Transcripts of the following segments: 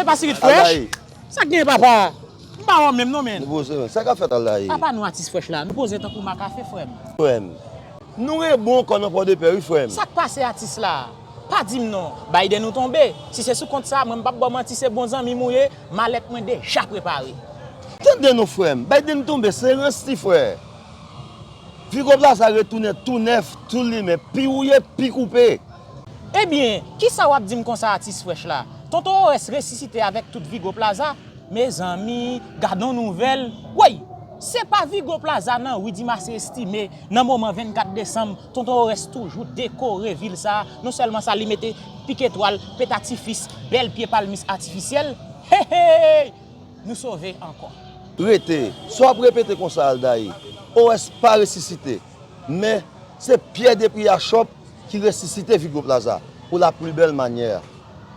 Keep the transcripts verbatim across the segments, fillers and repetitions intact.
Pa sirit frèch? Sa k gen papa? M pa wè w menm non, menn. Nou poze, men. Sa k ap fèt, Aldaï? Apa nou atis frèch la? Nou poze tankou makafe, frè m. Frè m. Nou rebon ankò nan Pòdepè, wi, frè m. Sa k pase atis la? Pa di m non. Biden ou tonbe. Si se sou kont sa, mwen m p ap ba w manti, se bon zanmi m ou ye. Malèt mwen deja prepare. Tande non, frè m. Biden tonbe, se rans li, frè. Vigo Plaza retounen tou nèf, tou limen, pi wouye, pi koupe. Ebyen, kisa w ap di m konsa atis frèch la? Tonton Orès resisite avèk tout Vigo Plaza? Mezanmi, gad on nouvèl! Woy! Se pa Vigo Plaza nan wi Dimas e Estimé, nan moman vennkat desanm, Tonton Orès toujou dekore vil sa a. Non sèlman sa, li mete pik etwal, petatifis, bèl pye palmis atifisyèl. Hey, hey! Nou sove ankò. Rete. Sa w ap repete konsa, Aldaï? Orès pa resisite. Men, se Pierre Depria Shop ki resisite Vigo Plaza pour la plus belle manière.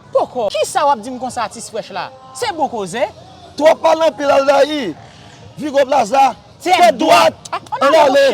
Poko, kisa w ap di m konsa atis frèch la? Se bon koze. Twòp pale anpil, Aldaï. Vigo Plaza, tèt dwat, ann ale.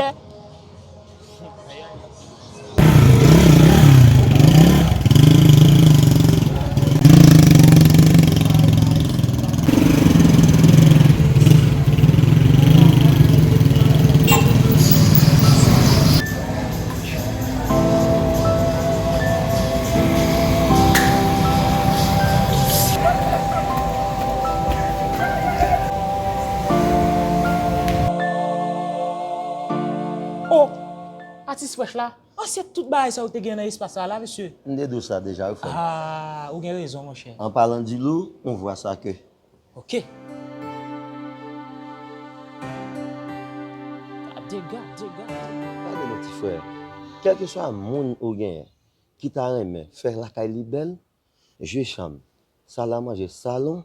Oh! Atis frèch la, an se tout bagay sa ou te gen nan espas sa la, mesye? M te di w sa deja, wi, frè m. Ah, ou gen rezon, monchè. En parlant du loup, on voit ça que. Ok. Gade, gade, gade. Gade non, ti frè. Kèlkeswa moun ou genyen ki ta renmen fè lakay li bèl, jwe chanm, sal a manje, salon,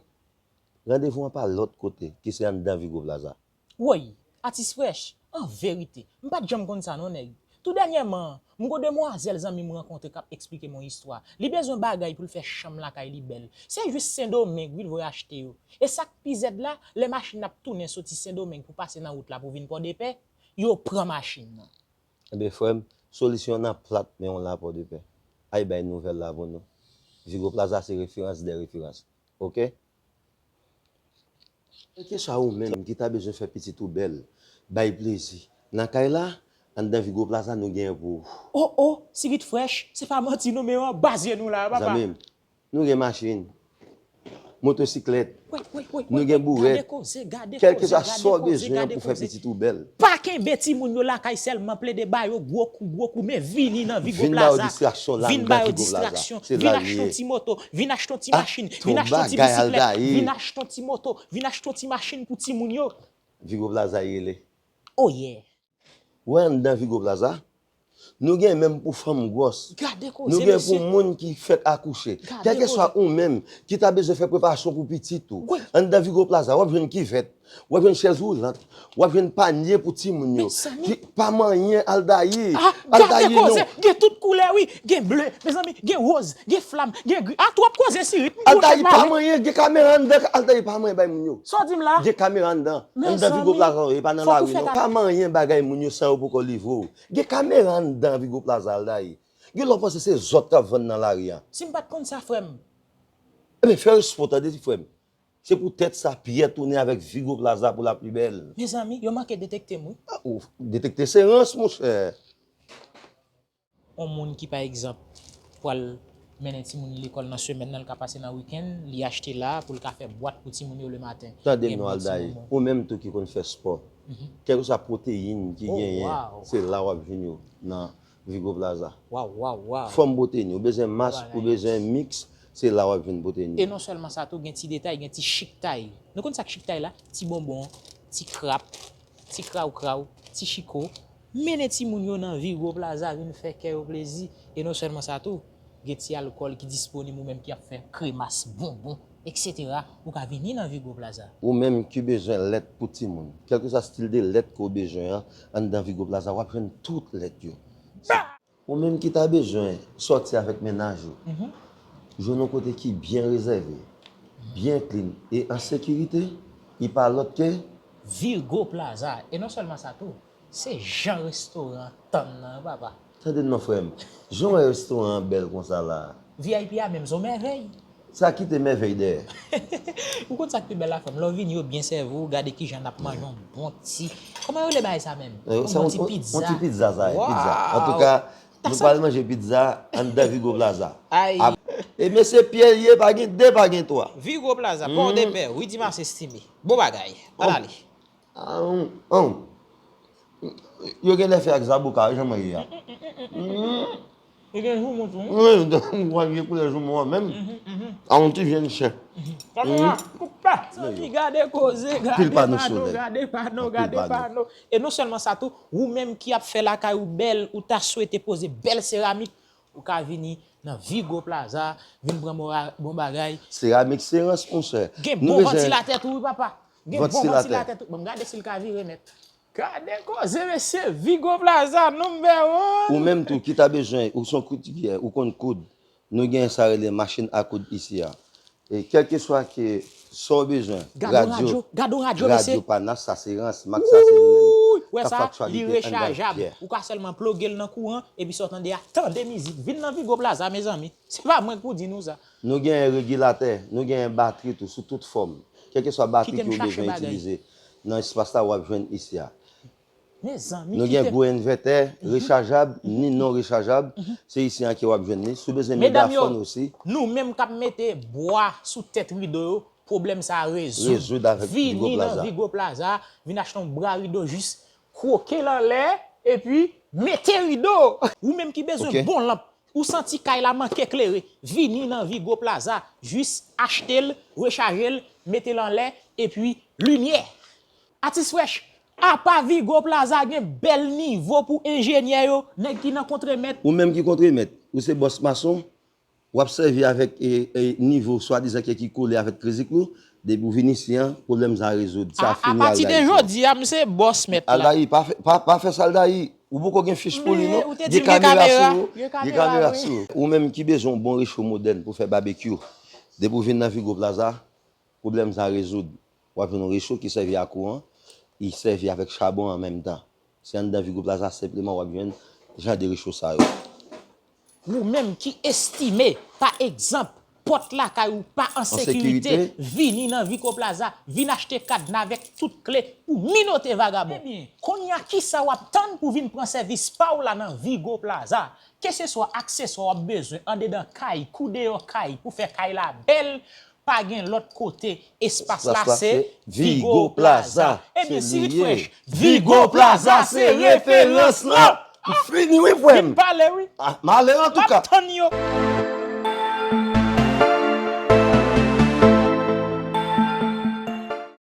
randevou an pa lòt kote ki se anndan Vigo Plaza. Woy, atis frèch, an verite, m pa t janm konn sa non, nèg. Tou dènyèman an, m gon demwazèl zanmi m rankontre k ap eksplike m yon istwa. Li bezwen bagay pou l fè chanm lakay li bèl. Se jis Sendomeng, wi, l voye achte yo. E sa k pi zèd la, lè machin ap tounen soti Sendomeng pou pase nan wout la pou vin Pòdepè, yo pran machin nan. Ebyen, frè m, solisyon nan plat men w la Pòdepè. Ay bay nouvèl la pou nou. Vigo Plaza se referans dè referans. Ok? Kèlkeswa ou menm ki ta bezwen fè pitit ou bèl, bay plezi. Nan kay la, anndan Vigo Plaza, nou genyen pou ou. Oh, oh, sirit frèch, se pa manti non, men yo anba zye nou la, papa. Zanmi m, nou gen machin, motosiklèt, nou gen bourèt. Kèlkeswa sa w bezwen an pou fè pitit ou bèl. Pa kenbe timoun yo lakay sèlman, plede ba yo gwo kou, gwo kou, men vini nan Vigo Plaza. Vin ba yo distraksyon, vin achte yon ti moto, vin achte yon ti machin, vin achte yon ti bisiklèt, vin achte yon ti moto, vin achte yon ti machin pou timoun yo. Vigo Plaza rele. Oh yeah. Wè anndan Vigo Plaza, nou gen menm pou fanm gwòs. Nou gen pou moun ki fèk akouche. Kèlkeswa ou menm ki ta bezwen fè preparasyon pou pitit ou. Anndan Vigo Plaza, w ap jwenn kivèt, w ap jwenn chèz woulant, w ap jwenn panye pou timoun yo. Pa manyen, Aldaï. Aldaï, non. Gen tout koulè, wi. Gen ble, mezanmi, gen wòz, gen flam, gen gri. A, twòp koze sirit. Aldaï, pa manyen, gen kamera anndan, Aldaï, pa manyen bay moun yo. Sa w di m la? Gen kamera anndan. Anndan Vigo Plaza, e pa nan lari non. Pa manyen bagay moun yo san yo poko livre w. Gen kamera anndan Vigo Plaza, Aldaï. Gen lè w panse se zòt k ap vann nan lari a. Si m pa t konn sa, frè m. Ebyen, fè respè w, tande, ti frè m. Se poutèt sa, Pyè tounen avèk Vigo Plaza pou la pli bèl. Mezanmi, yo manke detekte m, wi. A, ou detekte se rans, monchè. On moun ki, pa egzanp, pral mennen timoun li lekòl nan semèn nan, l ka pase nan wikenn, li achte la pou l ka fè bwat pou timoun yo lematen. Tande m non, Aldaï, ou menm tou ki konn fè spò. Kèlkeswa pwoteyin ki genyen, se la w ap jwenn yo nan Vigo Plaza. Fòm pwoteyin, ou bezwen mas, ou bezwen miks, se la w ap jwenn pwoteyin. E non sèlman sa tou, gen ti detay, gen ti chiktay. Nou konn sa k chiktay la? Ti bonbon, ti krap, ti kraw kraw, ti chiko. Mennen timoun yo nan Vigo Plaza, vin fè kè yo plezi. E non sèlman sa tou, gen ti alkòl ki disponib ou menm ki ap fè kremas, bonbon, et cetera. Ou ka vini nan Vigo Plaza. Ou menm ki bezwen lèt pou timoun, kèlkeswa stil de lèt ke w bezwen an, anndan Vigo Plaza, w ap jwenn tout lèt yo. Ou menm ki ta bezwen sòti avèk mennaj ou, jwenn yon kote ki byen rezève, byen klin e an sekirite, li pa lòt ke Virgo Plaza. E non sèlman sa tou, se jan restoran an tann nan, papa. Tande non, frè m. Jan w wè restoran an bèl konsa la a. V I P a menm se yon mèvèy. Sa kite mèvèy dèyè. Ou konn sa k pi bèl la, frè m? Lè w vini, yo byen sèvi w, gade kijan n ap manje yon bon ti, kòman yo rele bagay sa menm? Yon bon ti pizza. Yon ti pizza sa ye, pizza. Antouka, nou pral manje pizza anndan Vigo Plaza. E mesye Pyè ye, pa gen de, pa gen twa. Vigo Plaza, Port de Paix, Rue Dimas Estimé. Bon bagay. Al ale. Yo genlè fè ak zaboka wi, jan mwen ye a. Li gen joumou tou wi. Wi, mwen vye koulè joumou an menm. A yon ti vyann chen. Zanmi, gade koze, gade pano, gade pano, gade pano. E non sèlman sa tou, ou menm ki ap fè lakay ou bèl, ou ta swete poze bèl seramik, ou ka vini nan Vigo Plaza, vin pran bon bagay. Seramik se rans monchè. Gen bon vantilatè tou wi papa. Gen bon vantilatè tou. Ban m gade si l ka vire nèt. Gade koze mesye, Vigo Plaza number one. Ou menm tou ki ta bezwen, ou se yon koutiryè, ou konn koud. Nou gen sa rele machin a koud isi a. E kèlkeswa ke sa w bezwen, radyo, radyo pa nas, sa se rans, mak sa se li menm. K ap fè aktyalite anndan Pyè. Ou ka sèlman ploge l nan kouran, epi sa w tande a, tande mizik. Vin nan Vigo Plaza, mezanmi. Se pa mwen k pou di nou sa. Nou genyen regilatè, nou genyen batri tou, sou tout fòm. Kèlkeswa batri ke w bezwen itilize nan espas la, w ap jwenn isi a. Nou gen gwo envètè rechajab ni non rechajab. Se isi an ke w ap jwenn li. Si w bezwen megafòn osi. Nou menm k ap mete bwa sou tèt rido yo, pwoblèm sa a rezoud. Vini nan Vigo Plaza, vin achte yon bra rido jis kwoke l anlè, epi mete rido. Ou menm ki bezwen bon lanp, ou santi kay la manke klere, vini nan Vigo Plaza, jis achte l, rechaje l, mete l anlè, epi limyè. Atis Fresh, apa Vigo Plaza gen bèl nivo pou enjenyè yo, nèg ki nan kontremèt. Ou menm ki kontremèt, ou se bòs mason, w ap sèvi avèk e, e, nivo swadizan ke ki kole avèk Crazy Clou, depi w vin isi an, pwoblèm sa rezoud. Sa fini Aldaï. Apati de jodi a, m se bòs mèt la. Aldaï, pa fè, pa, pa fè sa Aldaï. Ou poko gen fich pou li non. Gen kamera sou ou. Gen kamera sou ou. Ou menm ki bezwen yon bon recho modèn pou fè babekyou, depi w vin nan Vigo Plaza, pwoblèm sa rezoud. W ap jwenn yon recho ki sèvi a kouran, li sèvi avèk chabon an menm tan. Se anndan Vigo Plaza senpleman w ap jwenn jan de recho sa yo. Ou menm ki estime, pa egzanp, pòt lakay ou pa an sekirite, vini nan Vigo Plaza, vin achte kadna avèk tout kle pou minote vagabon. Ebyen, kounye a kisa w ap tann pou vin pran sèvis pa w la nan Vigo Plaza? Keseswa akseswa w ap bezwen andedan kay kou deyò kay pou fè kay la bèl, pa gen lòt kote. Espas la se Vigo Plaza. Ebyen, si li t fresh, Vigo Plaza se referans lan. M fini wi frè m. Vin pale wi. M ale antouka. M ap tann yo.